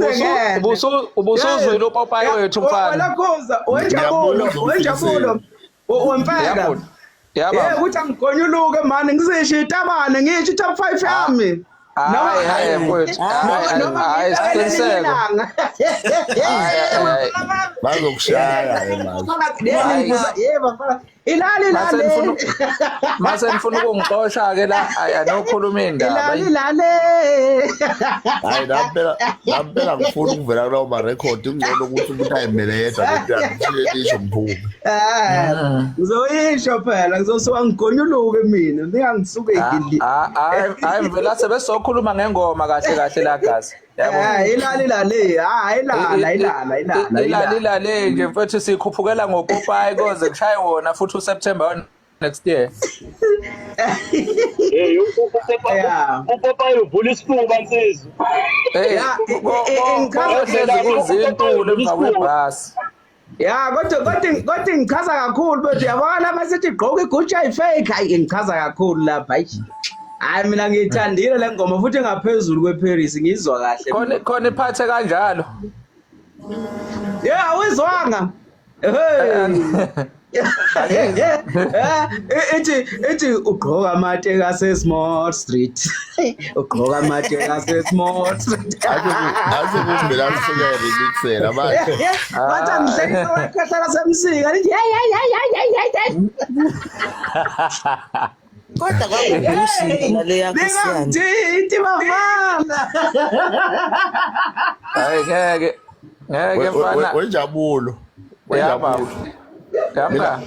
Ngize ngene. Ubusuzwile upopayi wethu mfana. Wena Khoza, wenjabulo, Ngiyamuzwa wenjabulo. Wempela. Yabona. Yaba. Yeah, ukuthi angigonyuluke mani ngisisho itabane ngisho i-top 5 yami. Hayi hayi mfowethu. Hayi Noma hayi ngiyibeke ngelinye siqiniseko. ilanga. Hayi hayi. Bazokushaya ke manje. Yebo mfana. Ilali Mase lale. Mase nifuna ukungixosha ke la hayi anokhuluma indaba. Ilali lale. Hayi nampela nampela ngifuna ukuvela kulawo marekhodi kungcono ukuthi umuntu ayimele yedwa lento yakhe isho mphume. Eh, ngizoyisho phela ngizosuka ngigonyuluke mina ningangisuke ngili. Hayi hayi vela sebesokhuluma ngengoma kahle kahle la gazi. Yabo. Eh, ilali lale. Hayi ilala ilala ilala. Ilali lale nje mfethu sikhuphukela ngopopayi koze kushaye wona futhi uSeptember next year. Hey, Yeah. uPopayi uvula isifuba nsizwa. Hey, Ya, ngichaza- kohlezi kuzintuli emva kwebhasi. Ya kodwa ngichaza kakhulu bethu yabona lapha sithi gqoka iGucci ayifake hayi ngichaza kakhulu lapha hayi. Hayi mina ngiyithandile le ngoma futhi ngaphezulu kweParis ngizwa kahle. Khona khona iphathe kanjalo. Yeah, awuyizwanga. Hey. Eh, ithi ugqoka amateki ase Small Street. Ugqoka amateki ase Small Street. Ase kumbela suke remixela manje. Bathi angihlekisa wekhehla lasemsika lithi hey hey hey hey hey hey. Kodwa kwakubullshit nale yakho siyani. Ningamthinti bafana. Hayi ngeke. Ngeke mfana. Wenjabulo. Yaba. Wenjabulo. Yaba.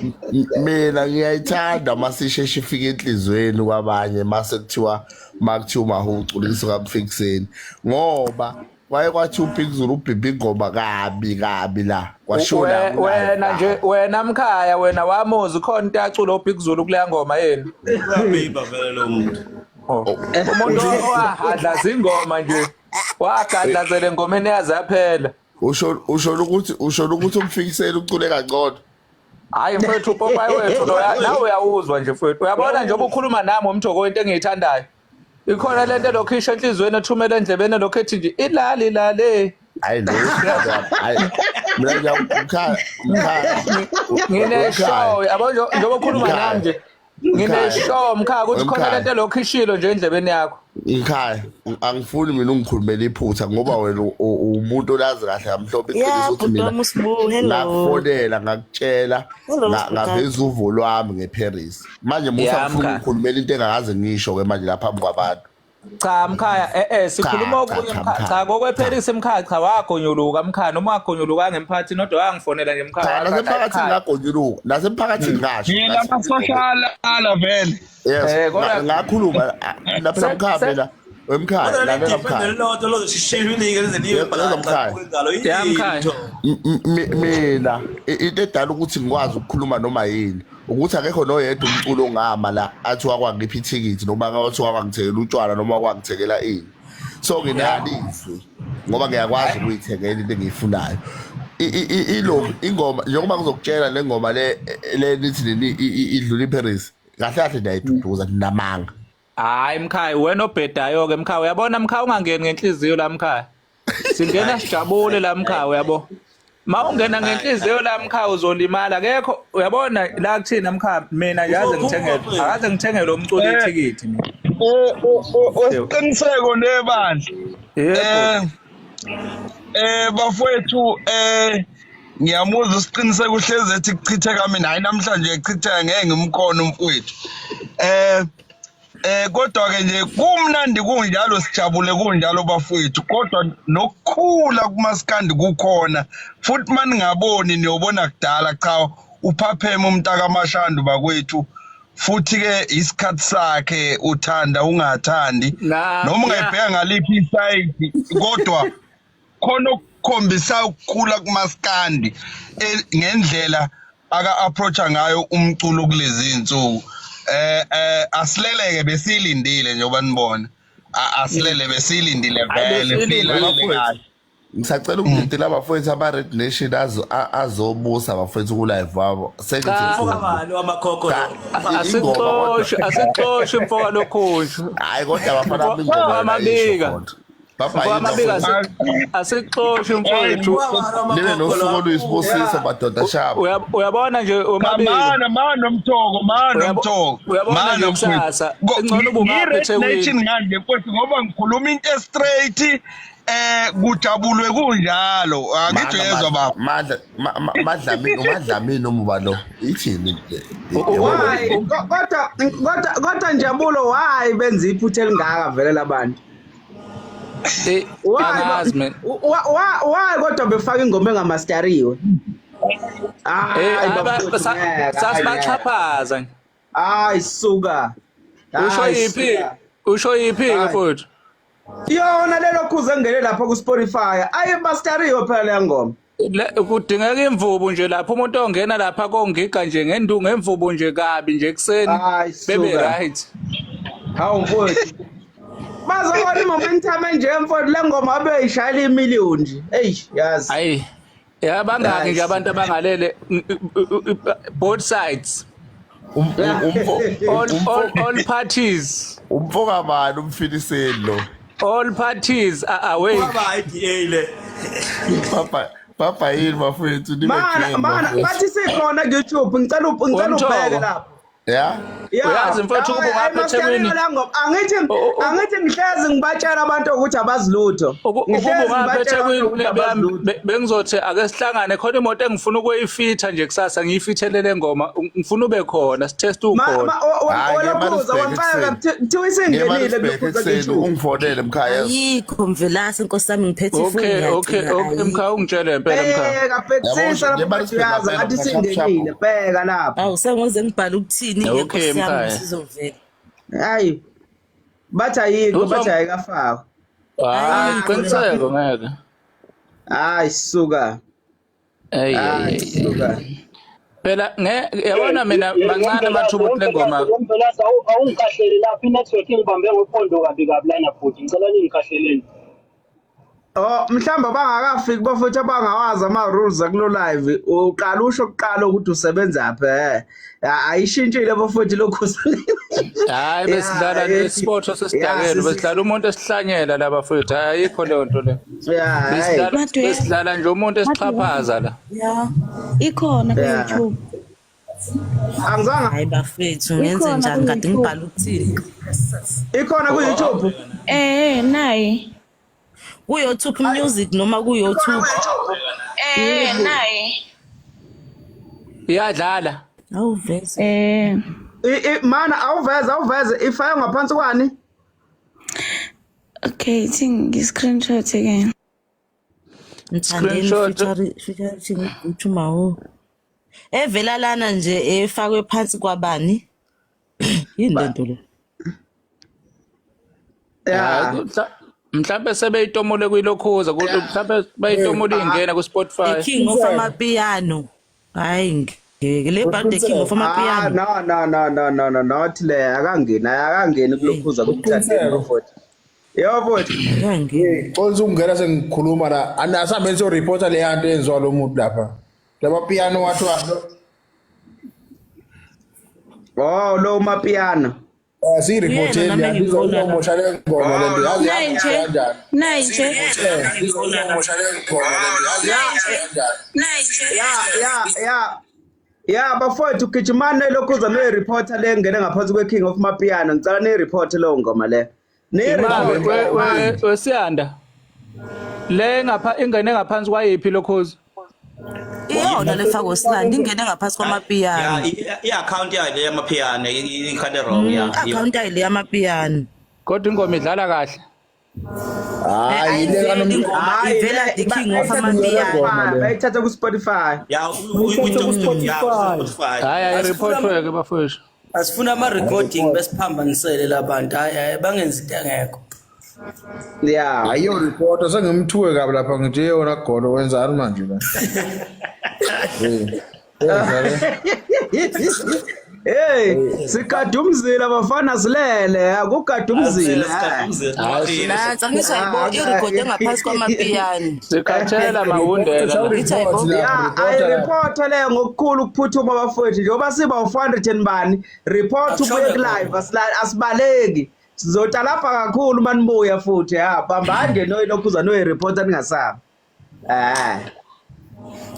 Mina ngiyayithanda masisheshe ifike enhlizweni kwabanye mase kuthiwa makuthiwa umahuculisa kamfikiseni ngoba waye kwathi uBig Zulu ubhibha ingoma kabi kabi la kwashiwo la Wena nje wena mkhaya wena wamuzi khona into yacula uBig Zulu kuleya ngoma yenu. Uyabhibha vele lo muntu. Umuntu owahadlaza ingoma nje wagadlazela engomeni yaze yaphela. Usho ukuthi umfikiseni ucule kangcono. Hayi mfethu upopayi wethu lo nawe uyawuzwa nje mfethu. Uyabona njengoba ukhuluma nami umthoko into engiyithandayo. Ikhona lento elokhu isho enhliziyweni ethumela endlebeni lokhu ethi nje ilali lale. Hayi lo hayi mina ngiyamkhaya mkhaya Ngine-show yabo njengoba ukhuluma nami nje. Ngine-show mkhaya ukuthi khona lento elokhu ishilo nje endlebeni yakho. Ngikhaya angifuni mina ungikhulumele iphutha ngoba wena umuntu olazi kahle kamhlophe Yeah, iqiniso ukuthi bhuti mina wami uSbu, hello. ngakufonela ngakutshela Hello, Sbu. ngaveza uvo lwami ngeParis. Manje musa Yeah, ngifuna mkhaya. ungikhulumela into engakaze ngisho ke manje lapha phambi kwabantu. Cha mkhaya sikhuluma Cha, okunye cha, mkhaya mkhaya. cha kokweParis mkhaya cha wagonyuluka mkhaya noma wagonyuluka ngemphakathini kodwa wangifonela nje mkhaya Cha wathi, nasemphakathini "Hayi, mkhaya." ngagonyuluka nasemphakathini ngasho. Ngila ama-social ala vele. Yes, Kodwa- ngakhuluma lapha mkhaya mina wemkhaya Kodwa le lalela defender mkhaya. lilodwa lozoshishelulike lize liye Yebo, bhakaxa mkhaya. kwengalo Ya, mkhaya. yinto. Mina into edala ukuthi ngikwazi ukukhuluma noma yini ukuthi akekho noyedwa umculo ongama la athi wakwangipha ithikithi noma athi wakwangithengela utshwala noma wakwangithengela ini so nginalo izwi ngoba ngiyakwazi ukuyithengela into engiyifunayo. Ilo ingoma njengoba ngizokutshela le ngoma le le nithi nini idlula iParis kahle kahle niyayiduduza ninamanga. Hayi mkhaya wena obhedayo ke mkhaya uyabona mkhaya ungangeni ngenhliziyo la mkhaya. Singena sijabule la mkhaya uyabo. Ma ungena ngenhliziyo la mkhaya uzolimala akekho uyabona la kuthina mkhaya mina nje aze ngithengele akaze ngithengele umculo ithikithi mina. Wesiqiniseko nebandla. Yebo. Bafowethu ngiyamuzwa usiqiniseko uhlezi ethi kuchitheka mina hayi namhlanje echitheka ngeke ngimkhona umfowethu. Kodwa ke nje kumnandi kunjalo sijabule kunjalo bafowethu kodwa nokukhula kumaskandi kukhona futhi maningaboni niyobona kudala cha uphapheme umntaka Mashandu bakwethu futhi ke isikhathi sakhe uthanda ungathandi noma ungayibheka ngaliphi isayidi kodwa khona okukhombisa ukukhula kumaskandi ngendlela aka approacha ngayo umculo kulezi insuku asileleke besilindile njengoba nibona asilele besilindile vele silalele kahle. Ngisacela ukudedela abafowethu aba-Red Nation azobusa abafowethu ku-live wabo. Sengithi Cha. mfundo. Mfokabani wamakhokho Cha, lo? ingoma kodwa. Asixoshi asixoshi mfoka lokhushu. Hayi kodwa abafana bami ingoma yona isho Mabika. kodwa. Baba Mfowamabika yini? asixoshi mfowethu. Nibe nosuku oluyisibusiso madoda shaba. Uyabona nje uMabika. Mana mana mthoko mana mthoko. Uyabona nje kusasa engcono ubungapha eThekwini. Nganje mfowethu ngoba ngikhuluma into straight kujabulwe kunjalo angithi uyezwa baba. Madla madlamini umadlamini umuba lo ithini le? Why kodwa kodwa kodwa Njabulo why benza iphutha elingaka vele labantu? Angazi mina. Why kodwa befaka ingoma engamastariwe? Hayi sasibaxhaphaza. Hayi suka. Usho yiphi? Usho yiphi ke futhi? Yona lelo khuze ngene lapha ku Spotify. Ayi mastariwe phela le ngoma. Kudingeka imvubu nje lapho umuntu ongena lapha kongiga nje ngendungu emvubu nje kabi nje ekseni bebe right. Hawu mfowethu. Bazobona momentum nje mfowethu le ngoma abe ishayela imillion nje. Hey yazi. Hayi. Yabangaki nje abantu abangalele both sides. All parties. Umfoka bani umfiliseli lo? All parties are awake. Baba IDA le. Papa papa yini bafethu nibe Mana mana bathi sikhona ku YouTube ngicela ubheke lapho. Yeah. Uyazi mfowethu ukuba ngapha eThekwini. Angithi ngihlezi ngibatshela abantu ukuthi abazilutho. Ukuba ngapha eThekwini bengizothi ake sihlangane khona imoto engifuna ukuyifitha nje kusasa ngiyifithelele ngoma ngifuna ube khona sitest ukhona. Olokhuza wamfaka kuthiwa isingenile kulokhuza ekuseni ungifonele mkhaya. Ayikho Mvelase nkosi yami ngiphethe ifoni. Okay okay mkhaya ungitshele impela mkhaya. Bheka bhekisisa lapho uyazi ngathi isingenile bheka lapho. Awu sengoze ngibhala ukuthini ke nkosi yami sizovela. Hayi bathi ayikho bathi ayikafakwa. Hayi qiniseko ngeke. Hayi suka. Hey suka. Phela yabona mina mancane amathuba ukuthi lengoma. Mvelase awungikahleli lapha i-network ingibambe ngophondo kabi kabi lana futhi ngicela ningikhahleleni. Oh mhlamba bangakafiki bafuthi abangawazi ama rules akulo live uqala usho kuqala ukuthi usebenza phi ayishintshile bafuthi lokhu. Hayi besidlala nesipotho sesidakelo besidlala umuntu esihlanyela la bafethu ayikho leyo nto le. Besidlala nje umuntu esixhaphaza la. Yeah. Ikhona ku YouTube. Angizange. Hayi bafethu ngenze njani kade ngibhala ukuthini? Ikhona ku YouTube. Nayi. Ku YouTube Music noma ku YouTube? Nayi. Iyadlala. Awuveze. Mana awuveze ifake ngaphansi kwani? Okay, ithi ngi-screenshot again. Screenshot featuring Gucci Mawo. Evela lana nje efakwe phansi kwabani? Yini lento le? Yeah. Mhlambe sebeyitomole kuyilokhuza mhlambe bayitomole ingena ku Spotify. The King of Amapiano. Hayi ngeke le band The King of Amapiano. No no no no no no not le akangeni kulokhuza kumthandeni futhi. Yebo futhi. Akangeni. Xolisa ukungena sengikhuluma la anasambe so reporter le yanto yenziwa lo muntu lapha. Lama piano wathiwa. Oh lo mapiano. Siyireporteni ya izomosha le ngoma le nto yazi kanjani. Nayi nje. Izomosha le ngoma le nto yazi kanjani. Ya. Ya bafowethu gijimani lokhuza ne reporter le ngene ngaphansi kwe King of Mapiano ngicela ne report leyo ngoma le. Ne report wesiyanda. Le ngapha ingene ngaphansi kwayiphi lokhuza? Iyona lefako silandi ingene ngaphansi kwamapiano. Yeah, i-account yayo le yamapiano ikhale wrong ya. I-account yayo le yamapiano. Kodwa ingoma idlala kahle. Hayi le kanomngoma ivela The King of Amapiano. Bayithatha ku Spotify. Yeah, ku Spotify. Hayi ayi report ke bafowethu. Asifuna ama recording besiphambanisele labantu. Hayi bangenzi into engekho. Yeah. Ayo reporter sengimthuke kabi lapha ngithi yona golo wenzani manje la. Hey, sigada umzila bafana silele, akugada umzila. Nansi angisayibona irekhodi engaphansi kwamapiano. Sikhathela mawundela. Yeah, ayi report leyo ngokukhulu ukuphuthuma bafowethu njengoba siba u400 and bani, report ubuye ku live asibaleki. Sizotalapha kakhulu uma nibuya futhi ha bambani nje noyilokhuza noyireporter ningasabi. Eh.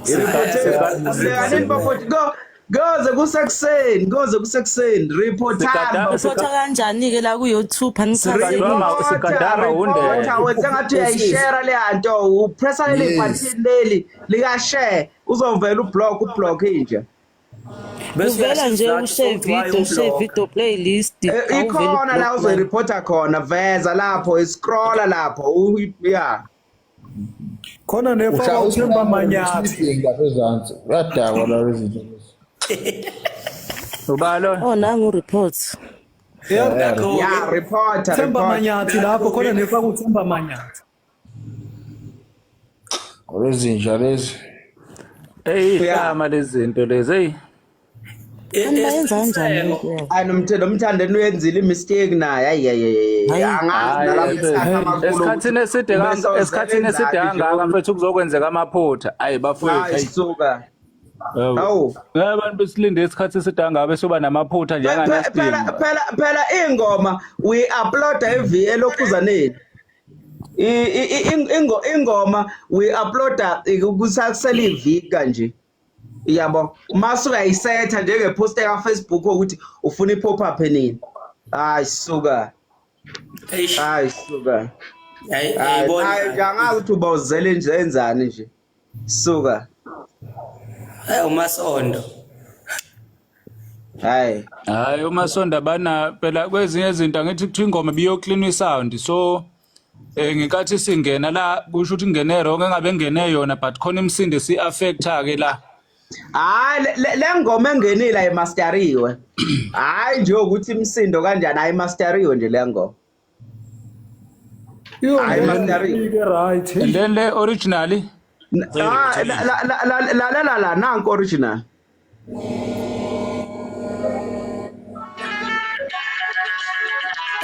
Ireporter bafowethu go goze kusekuseni goze kusekuseni reportani Reporta kanjani-ke la ku-YouTube anichazeli. Sigadanga wundela. Wenza ngathi uyayishare le nto upressa leli button leli lika share uzovela ublock ublock inje. Uvela nje ushare video, share video playlist. Eh, Ikhona la uzoyireporta khona veza lapho iscrolla lapho yeah. Khona nefaka uThemba Manyathi. Lapha ezansi. Uyadakwa la izinto. Ubalo? Oh nangu report. Yeah, reporter. Themba report. Manyathi lapho khona nefaka uThemba Manyathi. Lezinja lezi. Hey, ihlama lezi zinto lezi. Hey. Kanti bayenza kanjani lokho? Hayi nomthando umthandeni uyenzile imistake naye. Hayi hayi hayi. Angazi nalapho isikhathi amakhulu. Esikhathini eside kangaka, esikhathini eside kangaka mfethu kuzokwenzeka amaphutha. Ayi bafowethu. Hayi suka. Hawu. Abantu besilinde isikhathi eside kangaka bese uba namaphutha njenganasimo. Phela phela phela ingoma we upload ev elokhuzaneni. Ingoma we uploada kusasele iviki kanje. Yabo. Mase uyayisetha njengepost ka Facebook ukuthi ufuna ipop up nini. Hayi suka. Hayi suka. Hayi Hayi angazi ukuthi ubawuzele nje enzani nje. Suka. Hayi uMasondo. Hayi. Hayi uMasondo abana phela kwezinye izinto angithi kuthiwa ingoma biyo-clean isound so ngenkathi singena la kusho ukuthi ingene wrong engabe ngene yona but khona imisindo esi-affecta ke la. Hayi le ngoma engenile ayimasteriwe. Hayi nje ukuthi imisindo kanjani ayimasteriwe nje le ngoma. Ayimasteriwe. Right. And then le originally Ah la la la la nanko original.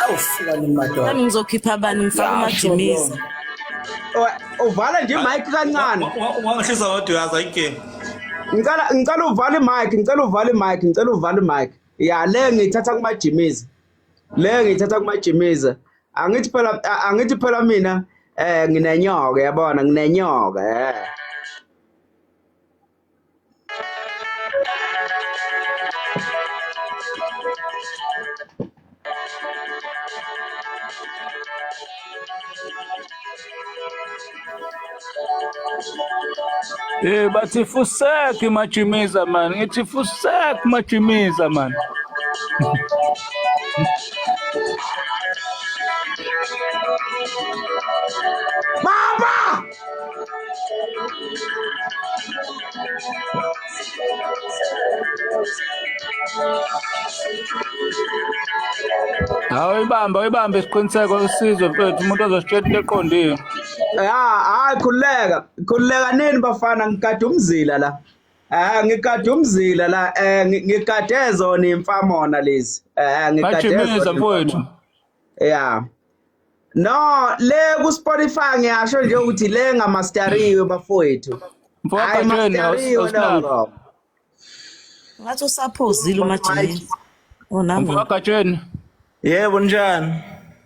Awusuka ni madoda. Nami ngizokhipha bani ngifake uMajimisa. Uvala nje mic kancane. Wangihlisa kodwa uyazi ayinkinga. Ngicela uvale mic, ngicela uvale mic, ngicela uvale mic. Ya le ngithatha kuMajimisa. Le ngithatha kuMajimisa. Angithi phela mina nginenyoka yabona nginenyoka. Bathi fusek Majimisa man, ngithi fusek Majimisa man. Baba! Hawu ibambe isiqiniseko usizwe mfethu umuntu ozositshela into eqondile. Ya, hayi khululeka. Khululeka nini bafana ngigade umzila la. Ngigade umzila la ngigade zona imfamona lezi. Ngigade Majimisa mfowethu. Yeah. No, le ku Spotify ngiyasho nje ukuthi le ngamasteriwe bafowethu. Mfowethu ngoma. Ngathi usaphuzile uMajimisa. Oh nangu. Mfowethu. Yebo njani?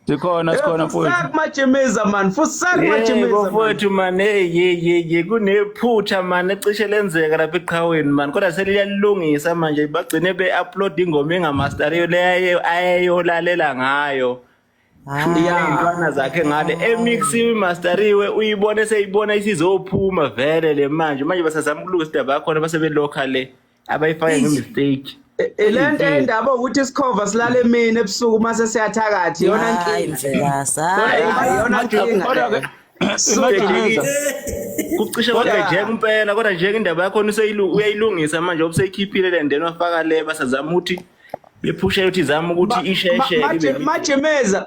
Sikhona mfowethu. Fusak Majimisa man, fusak Majimisa. Yebo mfowethu man, hey kunephutha man ecishe lenzeka lapha eqhaweni man kodwa seliyalungisa manje bagcine be-upload ingoma engamasteriwe leyo ayeyolalela ngayo. Iy'ntwana zakhe ngale emixiwe imasteriwe uyibone seyibona isizophuma vele le manje basazama ukulungisa indaba yakhona base belokha le abayifake ngemistake. Lento endaba ukuthi isikhova silale emini ebusuku mase siyathakathi yona inkinga. Yona inkinga. Kucishe kwagejeka impela kodwa nje indaba yakhona uyayilungisa manje obuseyikhiphile le ndeni wafaka le basazama ukuthi bephusha ukuthi izama ukuthi isheshe ibe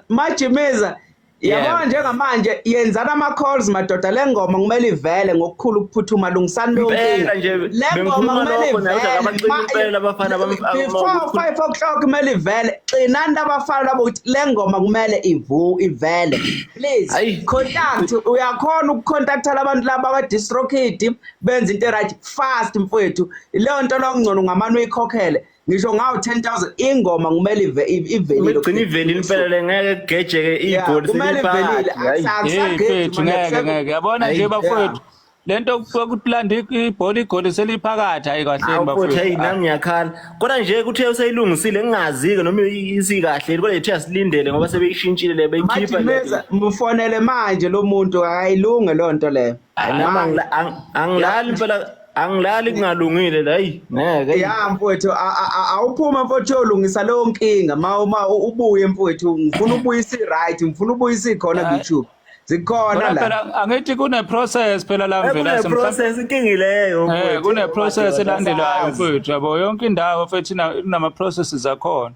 Majimeza yabona njengamanje yenzana ama calls madoda le ngoma kumele ivele ngokukhulu ukuphuthuma lungisani yonke le ngoma kumele ivele abafana before 5 o'clock kumele ivele xinani abafana labo ukuthi le ngoma kumele ivele please contact uyakhona ukucontacta labantu laba aba DistroKid benza into right fast mfowethu leyo nto lokungcono ngamane uyikhokhele. Ngisho ngawo 10,000 ingoma kumele ivelile. Igcina ivelile impela le, ngeke kugejeke igoli Kumele ivelile. seliphakathi. Hayi. Hey Akusageji mfethu, manje, ngeke akusekho. ngeke. Yabona nje Yeah. bafowethu, lento yokulanda ibhola igoli seliphakathi, hayi kahleni Hawu mfowethu, hey bafowethu. nami ngiyakhala. Kodwa nje kuthe useyilungisile ngingazi-ke noma isikahle kodwa ithe asilindele ngoba sebeyishintshile le beyikhipha le. Majimeza mfonele manje lo muntu akayilunge loo nto leyo. Hayi nami Manje. angilali impela, angilali kungalungile la, hayi ngeke. Ya mfowethu, awuphume mfowethu uyolungisa leyo nkinga, ma ubuye mfowethu, ngifuna ubuyise i-right, ngifuna ubuyise ikhona ku-YouTube. Zikhona Kodwa la. phela angithi kune process phela la Eh, mvela kune process inkinga ileyo mfowethu. kune process Madoda, elandelayo asazi. mfowethu, yabo, yonke indawo mfethu inama processes akhona.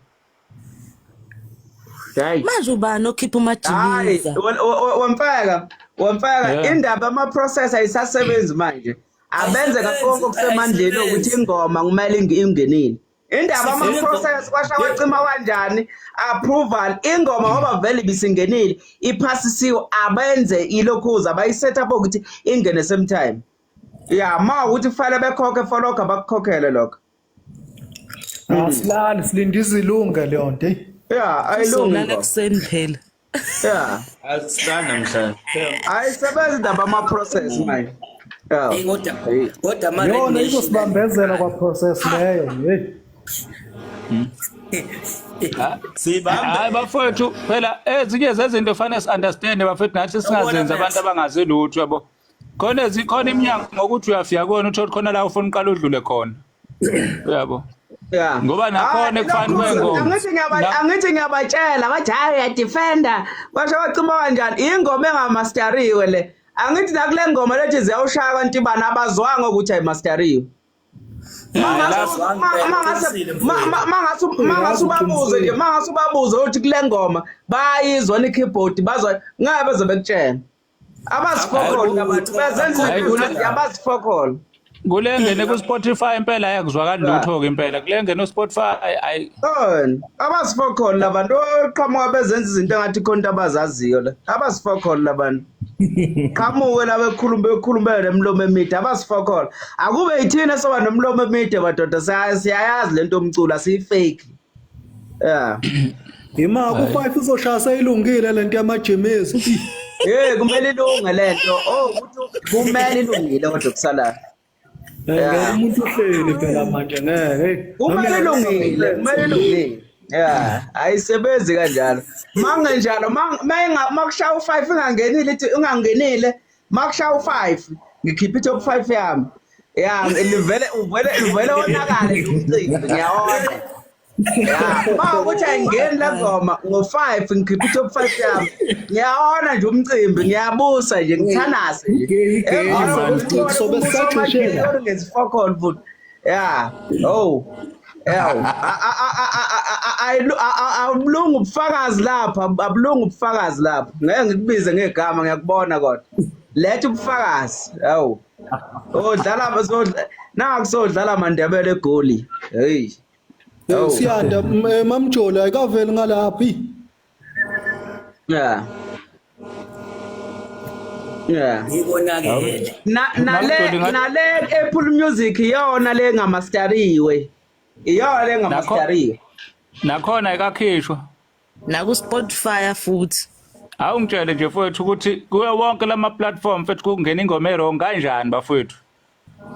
Hayi. Manje ubani okhipha Hayi, umajimiza? wemfeka, wemfeka, Yeah. indaba yama-process ayisasebenzi manje. Abenze Ayisebenzi, konke okusemandleni ukuthi ayisebenzi. ingoma kumele ingenile. Indaba Sivele ama-process kwasha kwacima kanjani approval ingoma ngoba vele ibisingenile iphasisiwe, abenze ilokhuza abayiset up ukuthi ingene same time. Ya, ma ukuthi kufanele bekhokhe for lokho, abakukhokhele lokho. Asilali silinde izilunge leyo nto. Eyi. Ya, ayilungi Sizolala ingoma. ekuseni phela. Ya. Asilali namhlanje. Ayisebenzi indaba ama-process manje. Ya. Hey kodwa ama Red Yona Nation izosibambezela kwa process leyo. Hey. Sibambe. Hayi bafowethu, phela ezinye zezinto fanele si-understand bafethu, nathi singazenzi abantu abangazi lutho, yabo. Khona ezikhona iminyango ngokuthi uyafika kuyona uthole khona la ufuna uqala udlule khona. Yabo. Yeah. Ngoba nakhona ekufani kwengoma. Angithi ngiyaba angithi ngiyabatshela bathi hayi uyadefender. Basho bacima kanjani? Ingoma engamasteriwe le. Angithi nakule ngoma lethi ziyawushaya kantibana abazwanga ukuthi ayimasteriwe. Mangase ubabuze nje, mangase ubabuze ukuthi kule ngoma bayizwa ni keyboard bazwa ngabe bazobe bekutshela. Abazifokol abantu bezenza Hayi, izinto abazifokol. Kule ngene ku Spotify impela ayakuzwakali lutho ke impela. Kule ngene ku Spotify ayi Yona abasifokhona labantu oqhamuka bezenza izinto engathi khona into abazaziyo la. Abasifokhona labantu. Qhamuke la bekhuluma bekhuluma nemilomo emide abasifokhona. Akube yithina soba nomlomo emide madoda, siyayazi lento yomculo asiyifake. Yeah. Ima ku-5 uzoshaya seyilungile lento yamajimizi. Hey kumele ilunge lento. Oh ukuthi kumele ilungile kodwa kusala. Ngeke umuntu uhleli phela manje ngeke. Hey. Kumele ilungile, kumele ilungile. Yeah, ayisebenzi kanjalo. Mangenjalo makushaya u5 ingangenile ithi ungangenile, makushaya u5 ngikhipha i-top 5 yami. Yeah, livele uvele uvele wonakale umcimbi ngiyawona. Yeah, ma ukuthi ayingeni la ngoma ngo5 ngikhipha i-top 5 yami. Ngiyawona nje umcimbi, ngiyabusa nje ngithanase nje. Sobe sisagxishela. Ngezifokol futhi. Yeah. Oh. Yaw, abulungu ubufakazi lapha, abulungu ubufakazi lapha. Ngeke ngikubize ngegama ngiyakubona kodwa. Letha ubufakazi. Yaw. Odlala sodla naku sodlala amaNdebele eGoli. Hey. Hey, Siyanda Mamjolo ayikaveli ngalapha. Yeah. Yeah. Ngibonakele. Na nale nale Apple Music iyona le ngamasteriwe. Iyona le ngamasteriwe. Nakhona ayikakhishwa. Naku Spotify futhi. Awungitshele nje mfowethu ukuthi kuyo wonke lama platform mfethu kungena ingoma e-wrong kanjani bafowethu?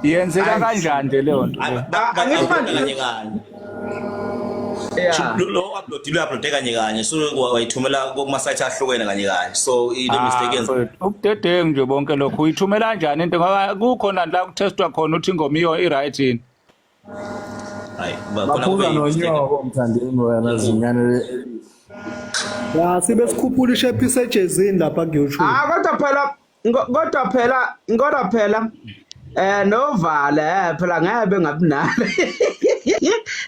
Yenzeka kanjani nje leyo nto? leyo? Angithi manje kanye kanye. Yeah. Lo upload upload kanye kanye, so wayithumela kuma site ahlukene kanye kanye, so ile Ah, mistake yenza. mfowethu, ubudedengu nje bonke lokho uyithumela kanjani into ngoba kukhona la kuthestwa khona ukuthi ingoma iyo i-right yini. Hayi, ba khona Baphuza kube yi-mistake. nonyoko mthandeni wena zinyane. Ya sibe sikhuphula ishephisi ejezini lapha ku YouTube. Ah kodwa phela kodwa phela kodwa phela novala phela ngeke bengabi nalo.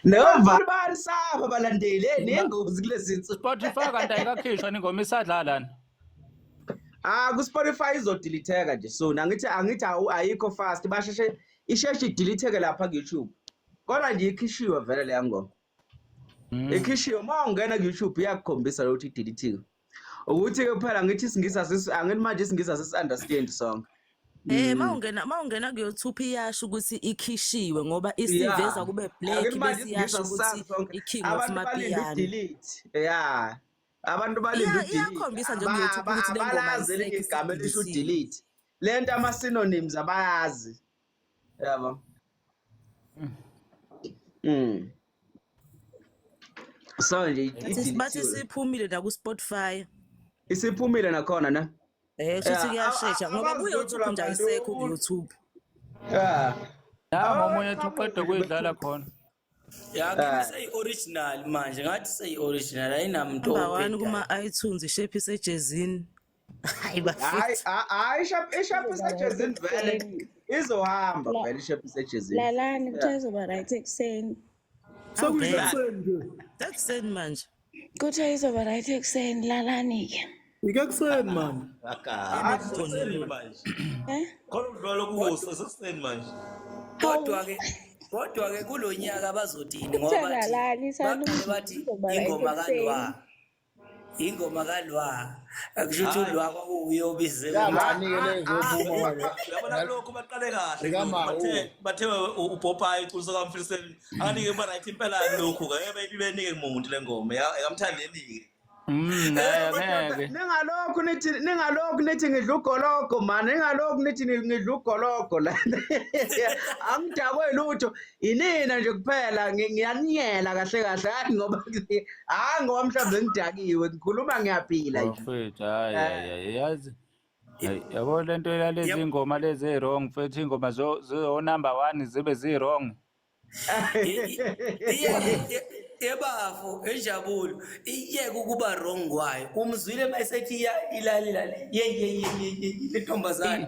Novala banisapha balandeli nengozi kulezi nsuku. Spotify kanti ayikakhishwa ingoma isadlala lana. Ah ku Spotify izodeliteka nje soon. Angithi ayikho fast basheshe isheshe ideliteke lapha ku YouTube. Kodwa nje ikhishiwe vele leya ngoma. Ikhishiwe uma ungena ku YouTube iyakukhombisa ukuthi idelithiwe. Ukuthi ke kuphela ngithi isingisi asisi angithi manje isingisi asisi understand sonke. Mawungena ku YouTube iyasho ukuthi ikhishiwe ngoba isiveza kube black Ake manje bese iyasho isingisi ukuthi asisazi sonke. i-King of Abantu balinde Mapiano. udelete. Yeah. Abantu balinde udelete. Iyakhombisa nje ku YouTube ukuthi le ngoma Abalazi elinye ayisekho igama elisho isideletiwe. udelete. Le nto ama-synonyms abayazi. Yabo. Mm. So nje Bathi ideletiwe. siphumile na ku Spotify. Isiphumile nakhona ne? Shuthi Yeah, kuyashesha ngoba abazi ku lutho YouTube nje labantu. ayisekho ku YouTube. Yeah. Nami omunye ethi uqeda ukuyidlala khona. Ya kimi seyi-original manje ngathi seyi-original ayinamuntu Number 1 obhedayo. kuma iTunes ishephise ejezini. Hayi Hayi bafethu. hayi ishap isejezini vele izohamba vele ishap isejezini. Lalani kuthiwa izoba right ekuseni. Sekuyisekuseni nje. Sekuseni manje. Kuthiwa izoba right ekuseni lalani-ke. Ikekuseni mani. Sekuseni manje. Eh? Khona umdlalo kuso sekuseni manje. Kodwa-ke kodwa-ke kulo nyaka bazothini Kuthiwa ngoba bathi lalani baqale bathi izoba right ingoma ekuseni. kalwa ingoma kalwa akusho ukuthi ulwa kwakuwuye obize Yabani-ke le ezophuma manje. Uyabona lokho baqale kahle Lika lokhu bathe bathe uPopeye uculiso kaMfiliseni akanike ba right impela lokhu ke benike umuntu le ngoma yakamthandeni ke. Ngeke. Ningalokhu nithi ngidla ugologo man, ningalokhu nithi ngidla ugologo la. Angidakwe lutho. Inina nje kuphela ngiyaninyela kahle kahle hayi ngoba hayi ngoba mhlawumbe ngidakiwe ngikhuluma ngiyaphila nje. Mfethu hayi hayi hayi yazi. Hayi yabo lento yalezi ingoma lezi ezi-wrong mfethu ingoma zo number 1 zibe zi-wrong. Ebafo enjabulo iyeke ukuba wrong kwayo umzwile mayesethi ilalila ye ye ye ye ye le ntombazane.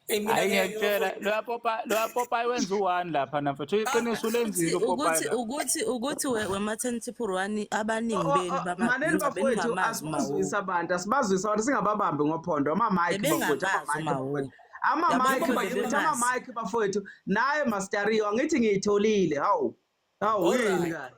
Eh, mina Hayi ngeke ngiyakutshela loya Popeye loya Popeye wenza u1 lapha na mfethu iqiniso ulenzile uPopeye Ukuthi lapha. ukuthi ukuthi wema-10 triple 1 abaningi benu Maneni bamabhinca bafowethu beningamazi uMawu. asibazwise abantu asibazwise abantu singababambi ngophondo ama-mic bafowethu Bebengamazi ama-mic uMawu. bafowethu ama-mic Yabo bafowethu bebemazi. ama-mic bafowethu naye Master angithi ngiyitholile hawu hawu yini Alright. kanti.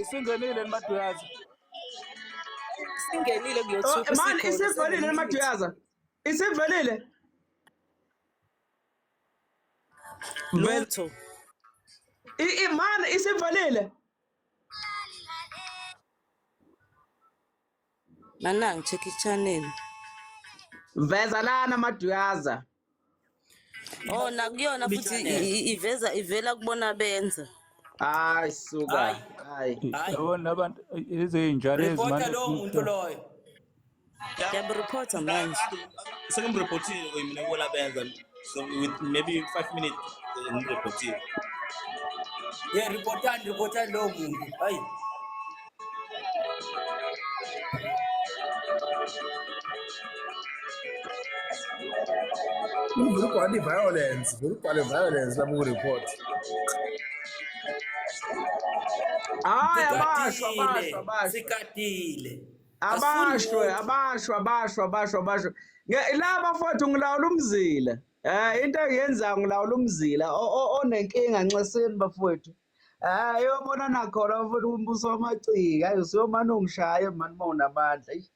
Isingenile nimaduyaza. Singenile ku Oh, YouTube man sikhona isivelile 7 minutes. Maduyaza. Isivelile. Vel Lutho. Man isivelile. Mana ngi-check i-channel. Veza lana Maduyaza. Oh nakuyona futhi Channel. iveza ivela kubona benza. Hayi suka. Hayi Hayi. hayi Yabona abantu izinja lezi reporta manje. lowo muntu loyo. Ngiyamreporta manje. Sengimreportile mina kula benza so with maybe 5 minutes ngimreportile. Ye reportani reportani lowo muntu. Hayi. Uvele ubhale i-violence, vele ubhale violence lapho ku-report. Hayi abashwa Sigadile, abashwa abashwa. sigadile. Asifuni Abashwe lutho. abashwe abashwe abashwe abashwe. La bafowethu ngilawula umzila. Into engiyenzayo ngilawula umzila onenkinga nxeseni bafowethu. Yobona nakhona bafowethu umbuso wamacika. Hayi usuyomane ungishaye mani uma unamandla. Eish.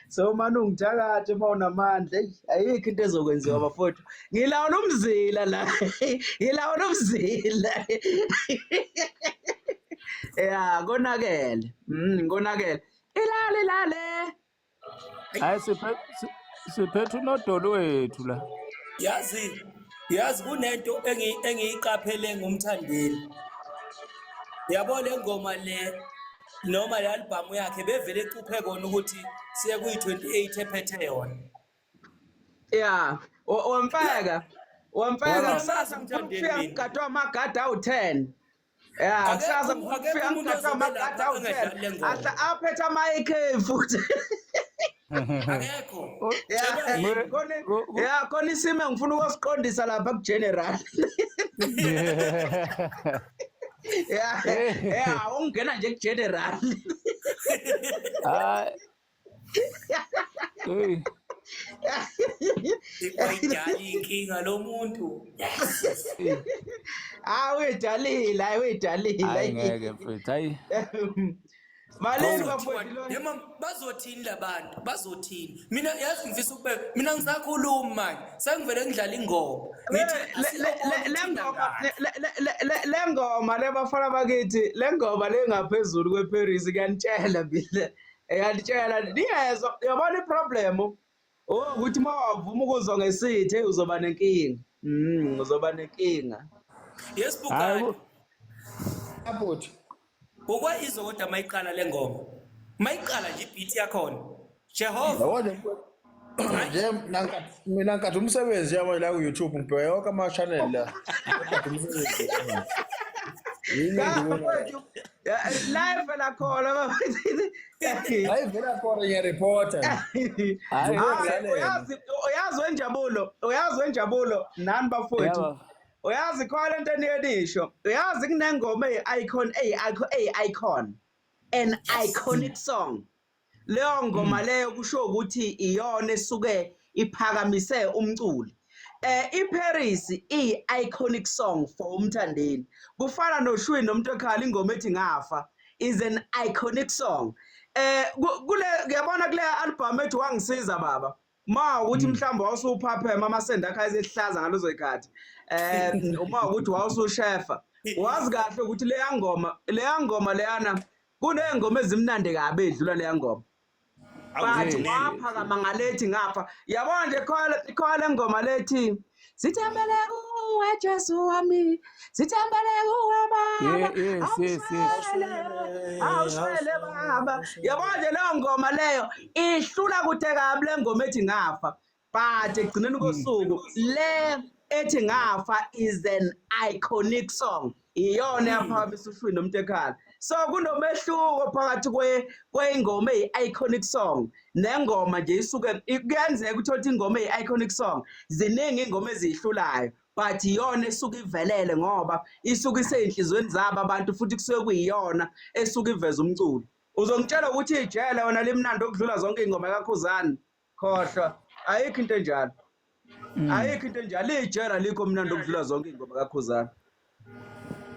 Sewumane ungithakathe uma unamandla. Eish, ayikho into ezokwenziwa bafowethu. Ngilawula umzila la. Ngilawula umzila. Ya, konakele. Konakele. Ilale lale. Hayi siphethe unodoli wethu la. Yazi kunento engiyiqaphele ngumthandeni. Yabo le ngoma le noma le album yakhe bevele ecuphe kona ukuthi siye kuyi-28 ephethe yona. Ya, wamfaka. Wamfaka Ngiyamazi kusasa ngifuna umthandeni ukufika mina. ngigadwe amagada awu-10. Ya, Akekho kusasa ngifuna akekho ukufika umuntu ngigadwe ozobe amagada lapha awu-10. engadlali le ngoma. Ahla aphethe ama-AK futhi. Akekho. Ya, Tshelwa yini? khona ya khona isimo engifuna ukusiqondisa lapha ku-general. Ya, ya ungena nje ku-general. Hayi. Hey. Ikwayidala inkinga lo muntu. Ah, uyidalile, hayi uyidalile. Hayi ngeke mfethu. Hayi. Malini Bazothiwa bafowethu lona? yema bazothini labantu bazothini mina yazi ngifisa ukubeka mina ngisakhuluma manje sengivele ngidlala ingoma ngithi asiyobona Le ukuthi ngoma ngani le ngoma le bafana bakithi, le ngoma le ngaphezulu kweParis ngiyanitshela mina. Ngiyanitshela niyezwa, uyabona iproblem ukuthi uma wavuma ukuzwa ngesithe uzoba nenkinga. Uzoba nenkinga. Yes Hayi Bugatti Abhuti. ukwayizwa kodwa mayiqala le ngoma mayiqala nje ibeat yakhona Jehova Yabo nje nje mina nkathi umsebenzi yabo la ku YouTube ngibheka yonke ama channel la. Nkathi umsebenzi. Yini engibona? Bafowethu, live la khona bafowethu. Hayi vela khona ngiyareporta. Hayi. Hayi, Ngizokuyalela. uyazi wenjabulo, uyazi wenjabulo nani bafowethu. Yebo. Uyazi khona lento eniyenisho. Uyazi kunengoma eyi-icon eyi-icon an iconic song. Leyo ngoma leyo kusho ukuthi iyona esuke iphakamise umculi. iParis iyi-iconic song for umthandeni. Kufana noShwi nomuntu ekhala ingoma ethi ngafa is an iconic song. Kule ngiyabona kule album ethi wangisiza baba. Ma ukuthi mhlawumbe wawusuphaphema amasende akho ayesehlaza ngalezo zikhathi. Uma ukuthi wawusushefa, wazi kahle ukuthi leya ngoma leyana kuney'ngoma ezimnandi kabi edlula leya ngoma. But waphakama ngalethi ngapha. Yabona nje khona le ngoma lethi sithembele kuwe Jesu wami, sithembele kuwe Baba. Yes yes yes. Awushwele Baba. Yabona nje leyo ngoma leyo ihlula kude kabi le ngoma ethi ngafa. But ekugcineni kosuku le ethi ngafa is an iconic song. Iyona yaphakamisa ushwi nomuntu ekhala. So kunomehluko phakathi kweyingoma eyi-iconic song nengoma nje isuke kuyenzeka ukuthi uthi ingoma eyi-iconic song ziningi ingoma eziyihlulayo but iyona esuke ivelele ngoba isuke iseyinhlizweni zabo abantu futhi kusuke kuyiyona esuke iveza umculo. Uzongitshela ukuthi ijele wena limnandi okudlula zonke ingoma kaKhuzani. Khohlwa, ayikho into enjalo. Ayikho into enjalo. Ijele alikho mnandi okudlula zonke ingoma kaKhuzani.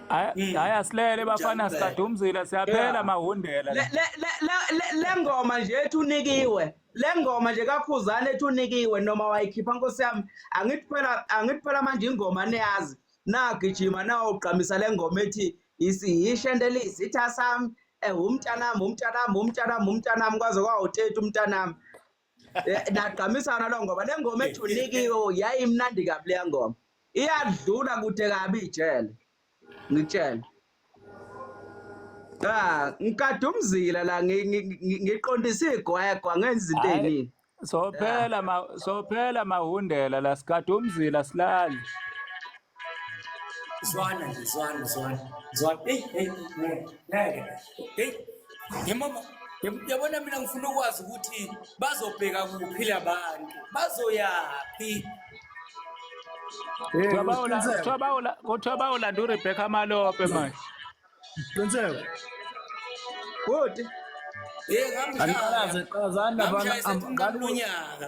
Hayi hayi asilele bafana sikade umzila siyaphela mahundela la. Le ngoma nje ethi unikiwe, le ngoma nje kaKhuzani ethi unikiwe noma wayikhipha Nkosi yami, angithi phela manje ingoma niyazi. Nagijima nawugqamisa le ngoma ethi isihishende lisitha sami, umntanami umntanami umntanami umntanami kwaze kwawu-30 umntanami. Nagqamisana lo ngoba le ngoma ethi unikiwe yayimnandi kabi leya ngoma. Iyadlula kude kabi ijele. Ngitshela. Ngikade umzila la ngiqondisa igwegwa ngenza izinto eziningi. Sophela mahundela la sikade umzila silali. Zwana nje zwana zwana. Zwana hey hey ngeke. Hey yemama. Yabona mina ngifuna ukwazi ukuthi bazobheka kuphi labantu, bazoyaphi? Hey, Kuthiwa bayola- Qiniseko. kuthiwa bayolanda uRebecca Malope manje. Qiniseko. Good. Hey, ngamshaya. Angiqalaze qazani laphana Ngamshaya sethi unqamula unyaka.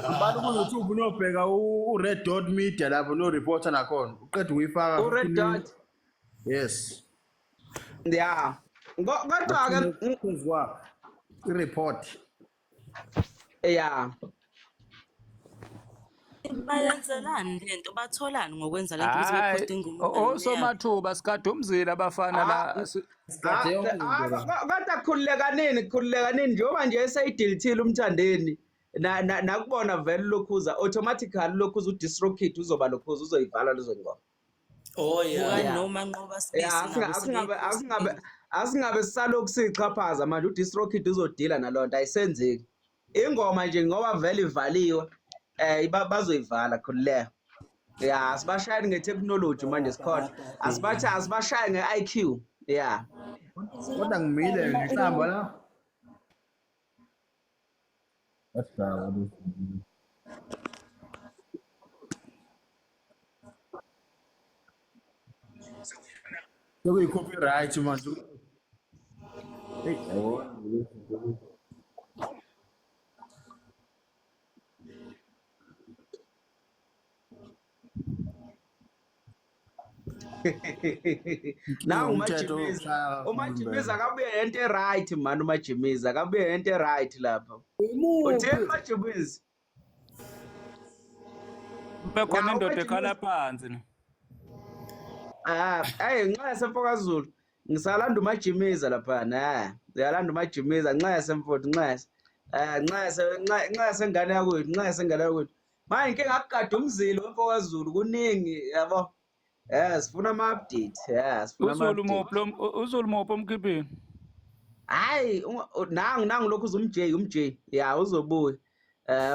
ambani ku YouTube unobheka u Red Dot Media lapho no reporter nakhona. Uqeda ukuyifaka. U-Red Dot. Yes. Yeah. Kodwa-ke Phezu kwakho. I-report. yeah. Bayenzelani lento? Batholani ngokwenza lento ukuthi Hayi, bephoste ingoma yabo? osomathuba sikade umzila abafana la. Sikade yonke into Ah, la. kodwa khululekanini khululekanini njengoba nje eseyidilithile umthandeni nakubona vele lokhuza automatically lokhuza uDistrokid uzoba lokhuza uzoyivala lezo ngoma. Oh yeah. Bukani Yeah. noma Nqoba Sibisi Yeah, nabo sebeyiphostile. asingabe sisalokhu siyixhaphaza manje uDistrokid uzodila nalonto ayisenzeki. Ingoma nje ngoba vele ivaliwe bazoyivala khululeka. Yeah, asibashayeni nge-technology manje sikhona. Asibathi asibashaye nge-IQ. Yeah. Kodwa ngimile ngihlamba la. Sekuyi-copyright manje. Hey, yabona. Nangu Umthetho uMajimiza. ushaya kakhulu uMajimiza impela. akabuye nento e-right man uMajimiza akabuye nento e-right lapha. Utheni Imuphi? uMajimiza? Kube khona Na indoda ekhala uMajimiza phansi. ah hey nxa yasemfokaZulu ngisalanda uMajimiza lapha na. Ngiyalanda uMajimiza nxa yasemfowethu nxa yase nxa yase nxa yasengane yakwethu nxa yasengane yakwethu. Manje inkinga akugada umzila wemfokaZulu kuningi yabo. Sifuna ama-update. Yeah, sifuna Uzulu ama-update. muphi lo uZulu muphi omkhiphini? Hayi, nangu lokhu uzumJ umJ. Ya uzobuya.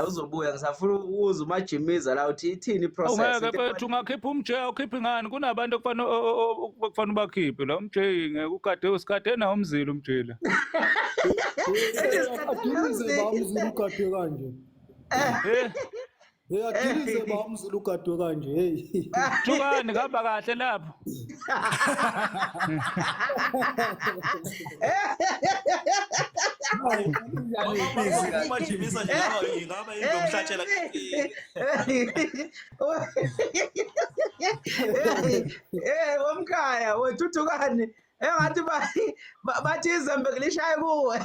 Uzobuya ngisafuna ukuza uMajimiza la uthi ithini i-process Ungeke into mfethu ungakhipha umJ ukhiphe ngani kunabantu okufanele okufanele ubakhiphe la umJ ngeke ugade usikade nawo umzila umJ la. Ethi sikade Adilize ba umzila ugadwe kanje. Eh Hey, adilize ba umzila ugadwe kanje. Hey. Thukani kuhamba kahle lapho. Umajimisa nje ingaba into yomhlatshela. Womkhaya wethuthukani engathi bathi izembe kulishaye kuwe.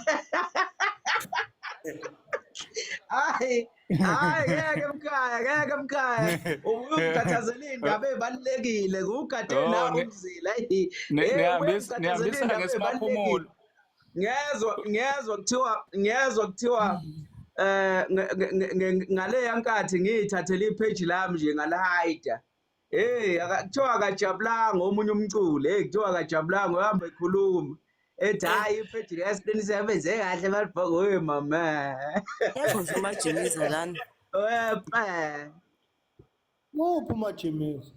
Hayi, hayi ngeke mkhaya, ngeke mkhaya. Ubukhathazela indaba ebalekile, ugade Oh, nawo umzila. Hey, nihambisa ubukhathazela nihambisa indaba ebalekile. ngesimaphumulo. Ngezwa kuthiwa ngale yankathi ngiyithathele ipage lami nje ngalihide. Hey, kuthiwa akajabulanga omunye umculi. Hey, kuthiwa akajabulanga uhamba ekhuluma. Ethi hayi ipage liyasiqiniseka kahle balibhoko we mama. Yekho nje uMajimiza lana. Wepe. Uphi uMajimiza?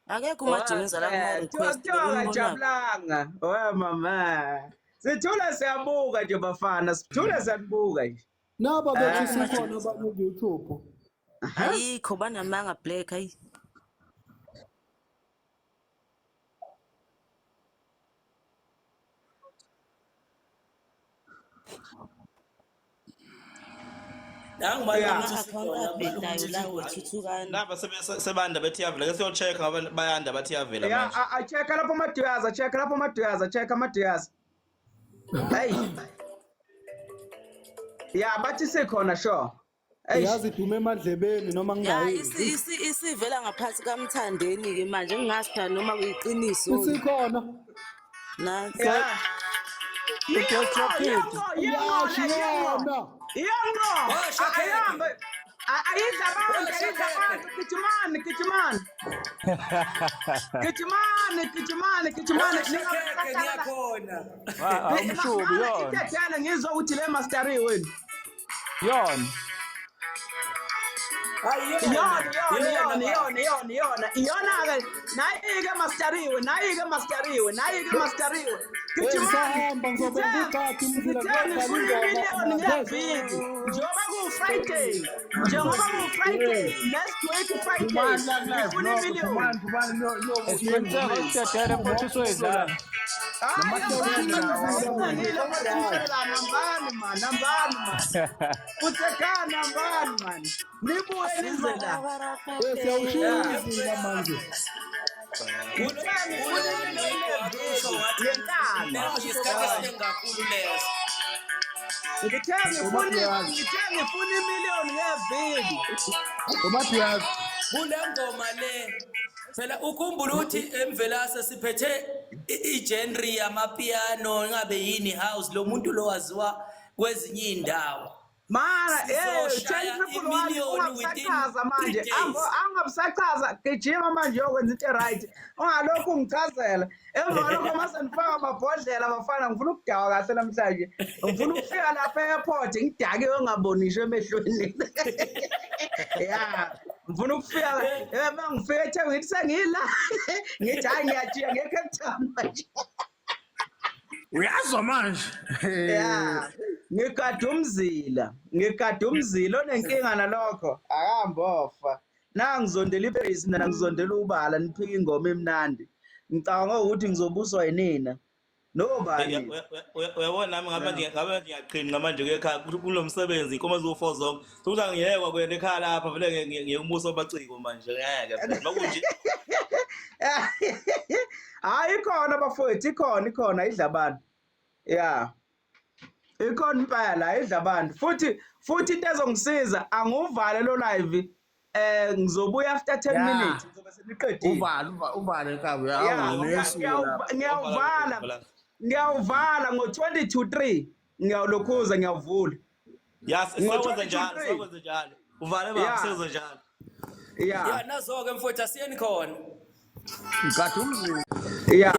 Akekho uMajimiza la Wepe. Kuthiwa kuma-request kuthiwa bekumbonaphi? akajabulanga. We mama. Sithula siyabuka nje bafana, sithula siyabuka nje. Naba bethi Akekho sikhona uMajimiza. abanye ku-YouTube. Ayikho banamanga Black ayi. Nangu manje Yeah. ukuthi Ama-akhawunti usikhona abhedayo la wethuthukani. Naba sebanda bethi iyavela ke siyo-check ngoba bayanda bathi iyavela Yeah, manje. a-check lapho amaduyaza, check lapho amaduyaza, check amaduyaza. Hey. Yeah, bathi sikhona sure. Eish. Yazi idume emadlebeni noma Ya ngingayizwa. isivela ngaphansi kaMthandeni ke manje ngingazi phela noma kuyiqiniso. Isikhona. Nansi. Yeah. I-DistroKid. Yasho yona. Yongo. Washa khekhe. Ayambe. Ayidla abantu, Washa ayidla abantu. khekhe. Gijimani, gijimani. Gijimani, gijimani, gijimani. Washa khekhe ngiyakhona. Awumshubi yona. Itethele ngizwa ukuthi le masteri wenu. Yona. Hayi Yona, yona. yona, Yona yona, baba. yona, yona, yona. Iyona ke nayi ke masteriwe, nayi ke masteriwe, nayi ke masteriwe. Gijimani. Ngisahamba ngizobeka Ngithe uqaphi umzila ngithe ngiyodlala ngifuna ingoma imiliyoni manje. ngeviki. Njengoba kuwu-Friday, njengoba kuwu-Friday, next week Friday, Phumani la kulive ngifuna nokho, imiliyoni. phumani, phumani Siqiniseko sidedele mfowethu usoyidlala. Hayi, Namastori hambani umzila manje, wena. sengile manje, hambani man, hambani man. Futhekani hambani man. Nibuye nize la. Eh siyawushiya Yeah. umzila manje. Ngithe ngifuna Kulo imiliyoni week wakusho ngeviki wathi yenkani. isikhathi Yeah. esiningi kakhulu leso. Ngithe ngifuna ngithe ngifuna imiliyoni ngeviki. Umathi Kule ngoma le phela ukhumbule ukuthi emvelase siphethe i-genre yamapiano ngabe yini house lo muntu lo waziwa kwezinye iy'ndawo. Mara eh Sizoshaya 10111 imiliyoni within ungabusachaza 3 manje. days. Angabusachaza gijima manje uyokwenza into right. Ungalokhu ungichazela. Emva kwalokho mase ngifaka amabhodlela bafana ngifuna ukudawa kahle namhlanje. Ngifuna ukufika lapha e-airport ngidakiwe ngingaboniswa emehlweni. Yeah. Ngifuna ukufika uma ngifika eThekwini ngithi sengila. Ngithi hayi ngiyajiya ngiye Cape Town manje. Uyazwa manje. Yeah. Ngigada umzila, ngigada umzila onenkinga nalokho. Akambofa. Na ngizondela iParis mina ngizondela ubala niphika ingoma emnandi. Ngicabanga ukuthi ngizobuswa yinina. Nobani? Uyabona nami ngabe nje ngabe ngiyaqhinqa manje kuye ekhaya kulo msebenzi inkomo eziwu-4 zonke sokuthi angiyekwa kuyena ekhaya lapha vele ngiye umbuso wabaciko manje ngeke phela makunje. Hayi ikhona bafowethu, ikhona ikhona idla abantu. Yeah. Ikhona impela idla abantu. Futhi futhi into ezongisiza anguvale lo live ngizobuya after 10 Yeah. minutes ngizobe seniqedile. Uvale uvale nkabi Yeah, hawu nesu lapha. ngiyawuvala ngiyawuvala ngo-20 to 3 ngiyawulokhuza ngiyawuvula. Ya Ngo-20 siyakwenza to njalo 3. siyakwenza njalo uvale baba Yeah. siyakwenza njalo. Yeah. Ya nazo-ke mfowethu asiyeni khona. Ngigada umzila. Yeah.